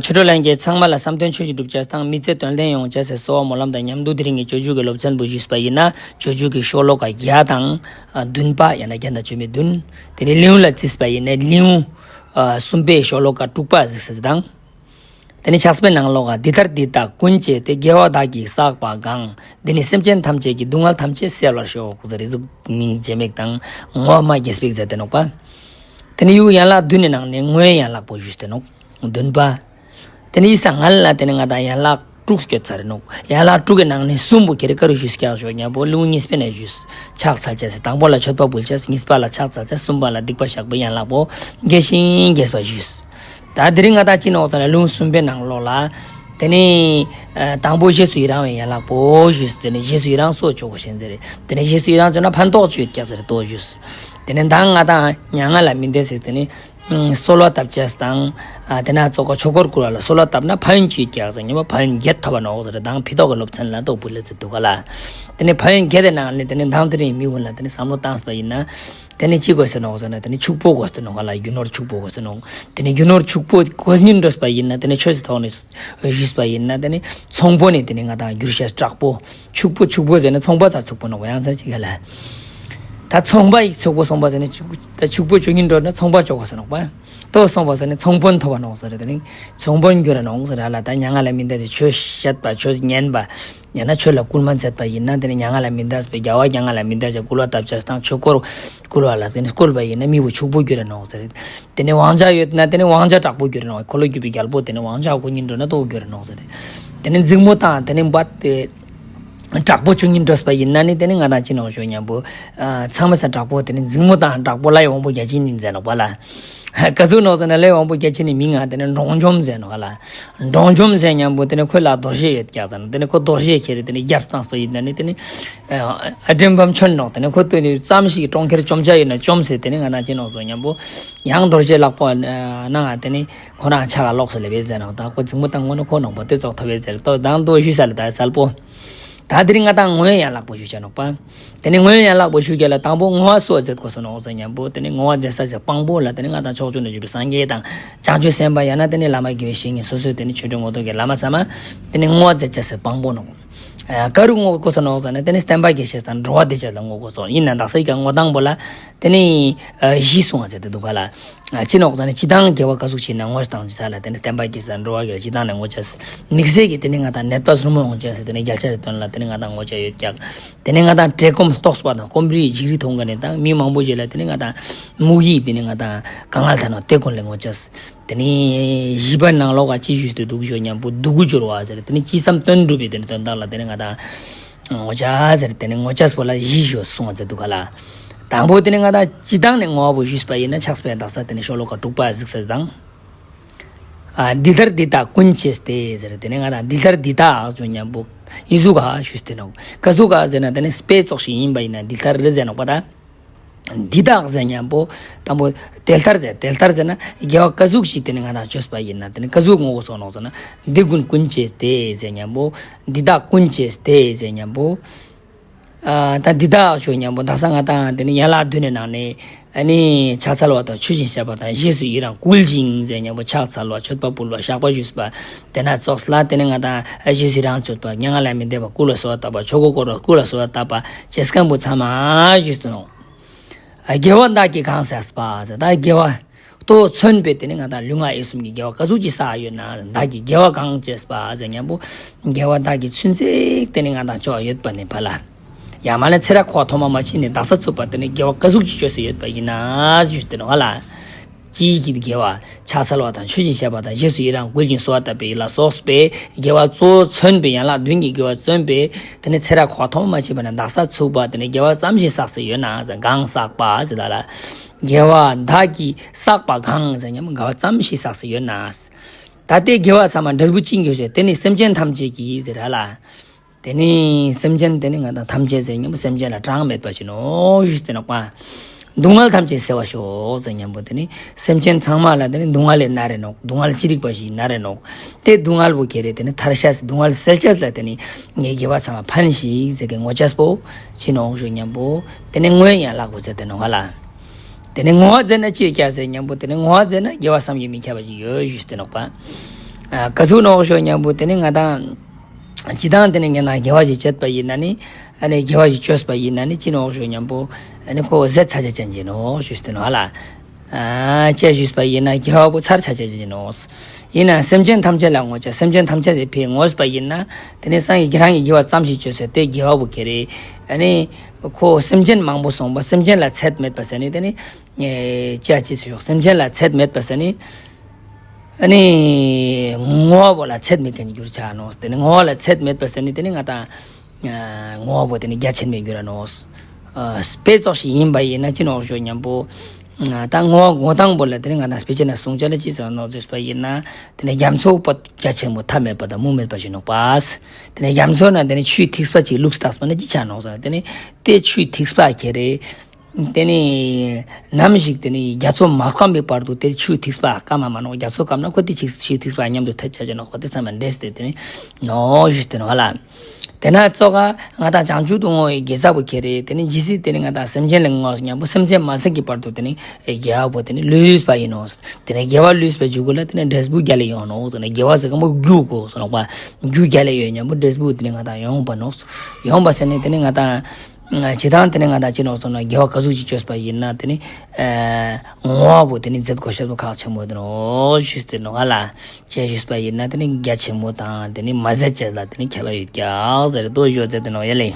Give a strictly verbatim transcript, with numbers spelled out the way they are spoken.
ཆོས་གྲོགས་ལྷན་རྒྱས་ཚང་མ་ལ་བསམ་དོན་ཆོས་ཀྱི་སྒྲུབ་ཅེས་དང་མི་ཚེ་དོན་ལྡན་ཡོང་ཅེས་སི་གསོལ་བ་སྨོན་ལམ་དང་མཉམ་དུ་དེ་རིང་གི་སྤྱོད་འཇུག་གི་སློབ་ཚན་པོ་ཞུས་པ་ཡིན་ན་སྤྱོད་འཇུག་གི་ཤོ་ལོ་ཀ་བརྒྱ་དང་བདུན་པ་ཡང་ན་བརྒྱ་དང་བཅུ་མེད་བདུན། དེ་ནས་ལེའུ་ལ་བརྩིས་པ་ཡིན་ན་ལེའུ་གསུམ་པའི་ཤོ་ལོ་ཀ་དྲུག་པ་གཟིགས་ས་དང་། དེ་ནས་ཕྱག་དཔེའི་ནང་ལོགས་ཀ་འདི་ལྟར་འདི་དག་ཀུན་བྱས་ཏེ། དགེ་བ་བདག་གིས་བསགས་པ་གང་། འདི་ནི་སེམས་ཅན་ཐམས་ཅད་ཀྱི། སྡུག་བསྔལ་ཐམས་ཅད་སེལ་བར་ཤོག་ཟེར་རེ་ཟུག་སྙིང་རྗེ་མོ་དང་ངོ་མ་དགྱེས་པའི་མཛད་དེ་ནོག་པ། དེ་ནས་ཡང་ཡན་ལག་བདུན་ནི་ནང་ནས་སྔོན་ཡན་ལག་པོ་ཞུས་ཏེ་ནོག་བདུན་པ། དེ་ནས་ཡིན་ས་ང་ལ་དེ་ནས་ང་དང་ཡན་ལག་དྲུག་སྐྱོད་ཚར་ནོག་ཡན་ལག་དྲུག་གི་ནང་ནས་གསུམ་པོ་ཁྱེར་ཀ་རུ་ཞུས་ཀྱག་ཞུ་ཉམ་པོ་ལེའུ་གཉིས་པའི་ནང་ཞུས། ཕྱག་འཚལ་ཅེས་སི་དང་པོ་ལ་མཆོད་པ་འབུལ་ཅེས། གཉིས་པ་ལ་ཕྱག་འཚལ་ཅེས། གསུམ་པ་ལ་སྡིག་པ་བཤགས་པའི་ཡན་ལག་པོ་རྒྱས་ཤིང་རྒྱས་པ་ཞུས། ད་དེ་རིང་ང་དང་ཅི་ནོག་ཟེར་ན་ལེའུ་གསུམ་པའི་ནང་ལོགས་ལ། དེ་ནས་ཨ་དང་པོ་རྗེས་སུ་ཡི་རང་བའི་ཡན་ལག་པོ་ཞུས། དེ་ནས་རྗེས་སུ་ཡི་རང་སོགས་ཆོས་གོས་ཤིང་ཟེར། དེ་ནས་རྗེས་སུ་ཡི་རང་ཟེར་ན་ཕན་ཐོགས་ཅི་ཡོད་ཀྱག་ཟེར་དོ་ཞུས། དེ་ནས་མདང་ང་དང་མྱ་ངན་ལས་མི་འདའ་ཟེར་དེ་ནས་གསོལ་བ་བཏབ་ཅེས་དང་། ཨ་དེ་ན་ཙོགས་ཀ་ཆོས་འཁོར་བསྐོར་བ་ལ་གསོལ་བ་བཏབ་ན་ཕན་ཡོན་ཅི་ཡོད་ཀྱག་ཟེར་ཉམ་པོ་ཕན་ཡོན་བརྒྱད་ཐོབ་པ་ནོག་ཟེར་མདང་ཕི་ཏོག་གི་སློབ་ཚན་ལ་ཏོག་བུ་ལེ་ཟེར་འདུག་ག་ལ། དེ་ནས་ཕན་ཡོན་བརྒྱད་དེ་ནང་ནས་དེ་ནས་མདང་དེ་རིང་མི་ཀུན་ལ་དེ་ནས་བསམ་བློ་བཏངས་པ་ཡིན་ན། དེ་ནས་ཅི་གོས་ཟེར་ནོག་ཟེར་ན་དེ་ནས་ཕྱུག་པོ་གོས་ཟེར་ནོག་ག་ལ། རྒྱུ་ནོར་ཕྱུག་པོ་གོས་ཟེར་ནོག་དེ་ནས་རྒྱུ་ནོར་ཕྱུག་པོ་གོས་སྙིང་འདོད་པ་ཡིན་ན་དེ་ནས་ཆོས་སི་ཐོག་ནས་ཞུས་པ་ཡིན་ན་དེ་ནས་ཚོང་དཔོན་ནི་དེ་ནས་ང་དང་འགྱུར་ཤེས་དྲག་པོ། ཕྱུག་པོ་ཕྱུག་པོ་ཟེར་ན་ཚོང་པ་ཚ་ཕྱུག་པོ་ནོག་ཡང་ཟེར་ཅིག་ག་ལ། ད་ཚོང་པ་ཡི་ཕྱུག་པོ་སོང་པ་ཟེར་ན་ཕྱུག་པོ་ད་ཕྱུག་པོ་ཆུ་ཉིན་འགྲོ་ན་ཚོང་པ་ཆོག་གོས་ཟེར་ནོག་པ། ཏོ་སོང་པ་ཟེར་ན་ཚོང་དཔོན་ཐོབ་པ་ནོག་ཟེར་དེ་ནས་ཚོང་དཔོན་འགྱུར་ར་ནོག་ཟེར་ར་ལ། ད་མྱ་ངན་ལས་མི་འདའ་ཟེར་ཆོས་བཤད་པ་ཆོས་ཉན་པ། ཡང་ན་ཆོས་ལ་སྐུལ་མ་མཛད་པ་ཡིན་ན་དེ་ནས་མྱ་ངན་ལས་མི་འདའ་ཟེར་བའི་རྒྱལ་བ་མྱ་ངན་ལས་མི་འདའ་ཟེར་སྐུལ་བ་བཏབ་ཅེས་དང་ཆོས་འཁོར་བསྐོར་བ་ལ་དེ་ནས་བསྐུལ་བ་ཡིན་ན་མི་བོ་ཕྱུག་པོ་འགྱུར་ར་ནོག་ཟེར། དེ་ནས་དབང་ཆ་ཡོད་ན་དེ་ནས་དབང་ཆ་དྲག་པོ་འགྱུར་ར་ནོག་འཁོར་ལོ་སྒྱུར་བའི་རྒྱལ་པོ་དེ་ནས་དབང་ཆ་ཁོ་ཉིད་འགྲོ་ན་ཏོ་འགྱུར་ར་ནོག་ཟེར། དེ་ནས་འཛིང་མོ་དང་དེ་ནས་འབད་དེ་དྲག་པོ་ཆུ་ཉིན་འགྲོས་པ་ཡིན་ན་ནི་དེ་ནས་ང་དང་ཅི་ནོག་ཞུ་ཉམ་པོ། ཨ་ཚང་མ་ས་དྲག་པོ་དེ་ནས་འཛིང་མོ་དང་དྲག་པོ་ལྷའི་དབང་པོ་བརྒྱ་བྱིན་ནི་མཛད་ནོག་པ་ལ། ག་ཟུག་ནོག་ཟེར་ན་ལྷའི་དབང་པོ་བརྒྱ་བྱིན་ནི་མིང་ང་དེ་ནས་འབྲོང་འཇོམས་མཛད་ནོག་ལ། འབྲོང་འཇོམས་མཛད་ཉམ་པོ་དེ་ནས་ཁོ་ལ་རྡོ་རྗེ་ཡོད་ཀྱག་ཟེར་ན་དེ་ནས་ཁོ་རྡོ་རྗེ་ཁྱེར་དེ་ནས་རྒྱབ་བཏངས་པ་ཡིན་ན་ནི་དེ་ནས་ཨ་འགྲན་བམ་ཆོད་ནོག་དེ་ནས་ཁོ་དེ་ནས་ཙམ་ཞིག་གྲོང་ཁྱེར་བཅོམ་བྱ་ཡོད་ན་བཅོམ་ཟེར་དེ་ནས་ང་དང་ཅི་ནོག་ཟེར་ཉམ་པོ་ཡང་རྡོ་རྗེ་ལག་པ་ནང་ང་དེ་ནས་ཁོ་རང་ཆ་ག་ལོག་ས་ལེ་བེ་ཟེར་ནོག་ད་ཁོ་འཛིང་མོ་བཏང་ངོ་ནི་ཁོ་ནོག་པ་དེ་ཙོགས་ཐོབ་བེ་ཟེར་ཏོ་དང་དོ་ཞུས་ས་ལེ་ད་གསལ་པོ། ད་དེ་རིང་ང་དང་བསྔོ་བའི་ཡན་ལག་པོ་ཞུ་ཆ་ནོག་པ། དེ་ནས་བསྔོ་བའི་ཡན་ལག་པོ་ཞུ་རྒྱ་ལ་དང་པོ་བསྔོ་བ་སུ་མཛད་གོས་ས་ནོག་ཟེར་ཉམ་པོ་དེ་ནས་བསྔོ་བ་མཛད་ས་ཟེར་དཔང་པོ་ལ་དེ་ནས་ང་དང་ཕྱོགས་བཅུ་ན་བཞུགས་པའི་སངས་རྒྱས་དང་བྱང་ཆུབ་སེམས་དཔའ་ཡང་ན་དེ་ནས་བླ་མ་དགེ་བའི་བཤེས་གཉེན་སོ་སོའི་དེ་ནས་ཆོས་འབྲེལ་ངོ་ཐོག་གི་བླ་མ་ཚང་མ་དེ་ནས་བསྔོ་བ་མཛད་ཅེས་ཟེར་དཔང་པོ་ནོག་ཨ་ག་རུ་བསྔོ་གོས་ས་ནོག་ཟེར་ན་དེ་ནས་བསྟན་པ་རྒྱས་ཅེས་དང་འགྲོ་བ་བདེ་ཅེས་ལ་བསྔོ་གོས་སོ་ཡིན་ན་དག་ས་ཡི་ག་བསྔོ་དང་པོ་ལ་དེ་ནས་ཨ་གཞི་བསྔོ་བ་མཛད་དེ་འདུག་ག་ལ། ཨ་ཅི་ནོག་ཟེར་ན་སྤྱི་བཏང་དགེ་བ་ག་ཟུག་ཅིག་ན་བསྔོ་བཏང་ཅེས་ལ་དེ་ནས་བསྟན་པ་རྒྱས་ཅེས་དང་འགྲོ་བ་བདེ་ཅེས་སྤྱི་བཏང་ནས་བསྔོ་ཅེས། དམིགས་བསལ་གྱི་དེ་ནས་ང་དང་ནད་པ་ཟུར་མོ་ཡོང་ཅེས་ཟེར་དེ་ནས་རྒྱལ་ཆ་ཡི་དོན་ལ་དེ་ནས་ང་དང་བསྔོ་ཅེས་ཡོད་ཀྱག་དེ་ནས་ང་དང་བཀྲེས་སྐོམ་ལྟོགས་པ་དང་སྐོམ་རིགས་འཇིགས་རིགས་མཐོང་མཁན་ནི་དང་མི་མང་པོ་ཞིག་ལ་དེ་ནས་ང་དང་མུ་གེ་དེ་ནས་ང་དང་དཀའ་ངལ་ཐ་ནོག་དེ་ཀུན་ལ་བསྔོ་ཅེས། དེ་ནས་བཞི་པ་ནང་ལོགས་ཀ་ཅི་ཞུས་ཏེ་འདུག་ཞུ་ཉམ་པོ་སྡུག་གུ་སྦྱོར་བ་ཟེར་དེ་ནས་ཅི་བསམ་དོན་འགྲུབ་པའི་དེ་ནས་དོན་དག་ལ་དེ་ནས་ང་དང་བསྔོ་ཅེས་ཟེར་དེ་ནས་བསྔོ་ཅེས་པོ་ལ་བཞི་ཞུ་གསུངས་པ་ཟེར་འདུག་ག་ལ། དང་པོ་དེ་ནས་ང་དང་སྤྱི་བཏང་ནས་བསྔོ་བ་པོ་ཞུས་པ་ཡིན་ན་ཕྱག་དཔེ་དག་ས་དེ་ནས་ཤོ་ལོ་ཀ་དྲུག་པ་གཟིགས་ས་དང་། ཨ་འདི་ལྟར་འདི་དག་ཀུན་བྱས་ཏེ་ཟེར་དེ་ནས་ང་དང་འདི་ལྟར་འདི་དག་ཞུ་ཉམ་པོ་ཡི་ཟུག་ག་ཞུས་ཏེ་ནོག་ག་ཟུག་ག་ཟེར་ན་དེ་ནས་དཔེ་ཙོགས་ཤིག་ཡིན་པ་ཡིན་ན་འདི་ལྟར་རེ་ཟེར་ནོག་པ་ད། འདི་དག་ཟེར་ཉམ་པོ་དང་པོ་དེ་ལྟར་ཟེར་དེ་ལྟར་ཟེར་ན་དགེ་བ་ག་ཟུག་ཞིག་དེ་ནས་ང་དང་བཅོས་པ་ཡིན་ན་དེ་ནས་ག་ཟུག་བསྔོ་གོས་སོ་ནོག་ཟེར་ན་འདི་ཀུན་ཀུན་བྱས་ཏེ་ཟེར་ཉམ་པོ་འདི་དག་ཀུན་བྱས་ཏེ་ཟེར་ཉམ་པོ། ཨ་ད་འདི་དག་ཞུ་ཉམ་པོ་དག་ས་ང་དང་དེ་ནས་ཡན་ལག་བདུན་ནི་ནང་ནས་ཨ་ནི་ཕྱག་འཚལ་བ་དང་མཆོད་ཅིང་བཤགས་པ་དང་རྗེས་སུ་ཡི་རང་བསྐུལ་ཞིང་ཟེར་ཉམ་པོ་ཕྱག་འཚལ་བ་མཆོད་པ་ཕུལ་བ་བཤགས་པ་ཞུས་པ་དེ་ན་ཙོགས་ལ་དེ་ནས་ང་དང་རྗེས་སུ་ཡི་རང་བཅོས་པ་མྱ་ངན་ལས་མི་འདའ་བ་བསྐུལ་བ་གསོལ་བ་བཏབ་པ་ཆོས་འཁོར་བསྐོར་བ་བསྐུལ་བ་གསོལ་བ་བཏབ་པ་ཅེས་སྐམ་པོ་ཚང་མ་ཞུས་ཏེ་ནོག་ཨ་དགེ་བ་བདག་གིས་གང་བསགས་པ་ཟེར་ད་དགེ་བ། ལྟོ་མཚོན་པའི་དེ་ནས་ང་དང་ལུས་ངག་ཡིད་གསུམ་གྱི་དགེ་བ་ག་ཟུག་ཅིག་བསགས་ཡོད་ན་བདག་གིས་དགེ་བ་གང་བྱས་པ་ཟེར་ཉམ་པོ། དགེ་བ་བདག་གིས་ཚུན་ཚོད་དེ་ནས་ང་དང་བཅོ་ཡོད་པ་ནས་ཕར་ལ། ཡང་མ་ནས་ཚེ་རབས་འཁོར་བ་ཐོག་མ་མ་མཆིས་ནས་དག་ས་ཚུག་པ་དེ་ནས་དགེ་བ་ག་ཟུག་ཅིག་བཅོས་ཏེ་ཡོད་པ་ཡིན་ན་ཞུས་ཏེ་ནོག་ལ། ཅི་ཡི་དགེ་བ། ཕྱག་འཚལ་བ་དང་མཆོད་ཅིང་བཤགས་པ་དང་རྗེས་སུ་ཡི་རང་བསྐུལ་ཞིང་གསོལ་བ་བཏབ་པའི་ལ་སོགས་པའི་དགེ་བ་གཙོ་བོ་མཚོན་པའི་ཡན་ལག་བདུན་གྱི་དགེ་བ་མཚོན་པའི་དེ་ནས་ཚེ་རབས་འཁོར་བ་ཐོག་མ་མ་མཆིས་པ་ནས་དག་ས་ཚུག་པ་དེ་ནས་དགེ་བ་ཙམ་ཞིག་བསགས་ཏེ་ཡོད་ན་ཟེར་གང་བསགས་པ་ཟེར་ད་ལ། དགེ་བ་བདག་གིས་བསགས་པ་གང་ཟེར་ཉམ་དགེ་བ་ཙམ་ཞིག་བསགས་ཏེ་ཡོད་ན། ད་དེ་དགེ་བ་ཚང་མ་འབྲས་བུ་ཅི་འགྱུར་ཟེར་དེ་ནི་སེམས་ཅན་ཐམས་ཅད་ཀྱི་ཟེར་ར་ལ། དེ་ནི་སེམས་ཅན་དེ་ནི་ང་དང་ཐམས་ཅད་ཟེར་ཉམ་སེམས་ཅན་ལ་གྲངས་མེད་པ་ཅི་ནོག་ཞུས་ཏེ་ནོག་པ། སྡུག་བསྔལ་ཐམས་ཅད་སེལ་བར་ཤོག་ཟེར་ཉམ་པོ་དེ་ནི་སེམས་ཅན་ཚང་མ་ལ་དེ་ནི་སྡུག་བསྔལ་ལས་མནར་རེ་ནོག་སྡུག་བསྔལ་ཅི་རིགས་པ་ཞིག་མནར་རེ་ནོག་དེ་སྡུག་བསྔལ་བོ་ཁྱེར་རེ་དེ་ནི་ཐར་ཤེས་སྡུག་བསྔལ་སེལ་ཅེས་ལ་དེ་ནི་ངའི་དགེ་བ་ཚང་མ་ཕན་ཞིག་ཟེར་གི་བསྔོ་ཅེས་པོ་ཅི་ནོག་ཞུ་ཉམ་པོ་དེ་ནི་བསྔོ་བའི་ཡན་ལག་པོ་ཟེར་ཏེ་ནོག་ལ། དེ་ནས་བསྔོ་བ་མཛད་ན་ཅི་ཡོད་ཀྱག་ཟེར་ཉམ་པོ་དེ་ནས་བསྔོ་བ་མཛད་ན་དགེ་བ་བསམ་གྱིས་མི་ཁྱབ་པ་ཞིག་ཡོད་ཞུས་ཏེ་ནོག་པ། ཨ་ག་ཟུག་ནོག་ཞུ་ཉམ་པོ་དེ་ནི་ང་དང་ཅི་དང་དེ་ནི་ང་དང་དགེ་བ་ཞིག་བྱེད་པ་ཡིན་ན་ནི། ཨ་ནི་དགེ་བ་ཞིག་བཅོས་པ་ཡིན་ན་ནི་ཅི་ནོག་ཞུ་ཉམ་པོ། ཨ་ནི་ཁོ་ཟད་ཚ་ཆ་ཅན་ཅིག་ནོག་ཞུས་ཏེ་ནོག་ཧ་ལ། ཨ་ཅི་ཞུས་པ་ཡིན་ན་དགེ་བ་པོ་ཚར་ཆ་ཆ་ཅན་ཅིག་ནོག་ཡིན་ན་སེམས་ཅན་ཐམས་ཅད་ལ་བསྔོ་བྱ། སེམས་ཅན་ཐམས་ཅད་ལ་ཕི་བསྔོས་པ་ཡིན་ན། དེ་ནི་སངས་རྒྱས་ཀྱི་རང་གི་དགེ་བ་ཙམ་ཞིག་བཅོས་ཟེར་ཏེ་དགེ་བ་པོ་ཁྱེར་རེ། ཨ་ནི་ཁོ་སེམས་ཅན་མང་པོ་སོང་པ། སེམས་ཅན་ལ་ཚད་མེད་པ་ཟེར་ནི་དེ་ནི། ཨེ་ཅི་ཅི་ཞུ་སེམས་ཅན་ལ་ཚད་མེད་པ་ཟེར་ནི། ཨ་ནི་བསྔོ་བ་པོ་ལ་ཚད་མེད་མཁན་གྱུར་ཆ་ནོག་དེ་ནི་བསྔོ་བ་ལ་ཚད་མེད་པ་ཟེར་ནི་དེ་ནི་ང་དང་ཨ་བསྔོ་བ་པོ་དེ་ནི་རྒྱ་ཆེན་མོ་གྱུར་ར་ནོག་ཨ་དཔེ་ཙོགས་ཤིག་ཡིན་པ་ཡིན་ན་ཅི་ནོག་ཞུ་ཉམ་པོ། ཨ་ད་བསྔོ་བ་བསྔོ་སྟངས་པོ་ལ་དེ་ནི་ང་དང་དཔེ་ཆ་ན་གསུང་ཆ་ལ་ཅི་ཟེར་ནོག་ཞུས་པ་ཡིན་ན། དེ་ནི་རྒྱ་མཚོ་པོ་རྒྱ་ཆེན་མོ་མཐའ་མེད་པ་དང་མུ་མེད་པ་ཞིག་ནོག་པ། དེ་ནི་རྒྱ་མཚོ་ན་དེ་ནི་ཆུའི་ཐིགས་པ་ཅིག་བླུགས་བཏགས་པ་ན་ཅི་ཆ་ནོག་ཟེར་ན་དེ་ནི་དེ་ཆུའི་ཐིགས་པ་ཁྱེར་རེ། དེ་ནི་ནམ་ཞིག་དེ་ནི་རྒྱ་མཚོ་མ་སྐམ་པའི་བར་དུ་དེ་ཆུའི་ཐིགས་པ་སྐམ་མ་མ་ནོག་རྒྱ་མཚོ་སྐམ་ན་ཁོ་དེ་ཆུའི་ཆུའི་ཐིགས་པ་མཉམ་དུ་ཐད་ཆ་ཆ་ནོག་ཁོ་དེ་ཚང་མ་འདྲེས་ཏེ་དེ་ནི་ནོག་ཞུས་ཏེ་ནོག་ཧ་ལ། དེ་ན་ཙོགས་ང་དང་བྱང་ཆུབ་ཏུ་བསྔོ་བའི་དགེ་རྩ་པོ་ཁྱེར་རེ། དེ་ནི་ཇི་སྲིད་དེ་ནི་ང་དང་སེམས་ཅན་ལ་བསྔོ་ཉམ་པོ་སེམས་ཅན་མ་ཟད་ཀྱི་བར་དུ་དེ་ནི་དགེ་བ་པོ་དེ་ནི་ལུས་པ་ཡིན་ནོག་དེ་ནི་དགེ་བ་ལུས་པའི་མཇུག་གུ་ལ་དེ་ནི་འབྲས་བུ་རྒྱལ་ལ་ཡོང་ནོག་དེ་ནི་དགེ་བ་ཟེར་མཁན་པོ་རྒྱུ་གོ་ཟེར་ནོག་པ། རྒྱུ་རྒྱལ་ལ་ཡོད་ཉམ་པོ་འབྲས་བུ་དེ་ནི་ང་དང་ཡོང་པ་ནོག་ཡོང་པ་ཟེར་ནི་དེ་ནི་ང་དང་ཅི་དང་དེ་ནི་ང་དང་ཅི་ནོག་ཟེར་ན་དགེ་བ་ག་ཟུག་ཅིག་བཅོས་པ་ཡིན་ན་དེ་ནི་ཨ་བསྔོ་བ་པོ་དེ་ནི་མཛད་དགོས་ཤེས་པོ་ཁག་ཆེན་པོ་དེ་ནོག་ཞུས་ཏེ་ནོག་ཧ་ལ། ཅི་ཞུས་པ་ཡིན་ན་དེ་ནི་རྒྱ་ཆེན་མོ་དང་དེ་ནི་མ་ཟད་ཅེས་ལ་དེ་ནི་ཁྱད་པར་ཡོད་ཀྱག་ཟེར་དོ་ཞུ་ཟེར་ཏེ་ནོག་ཡ་ལེ།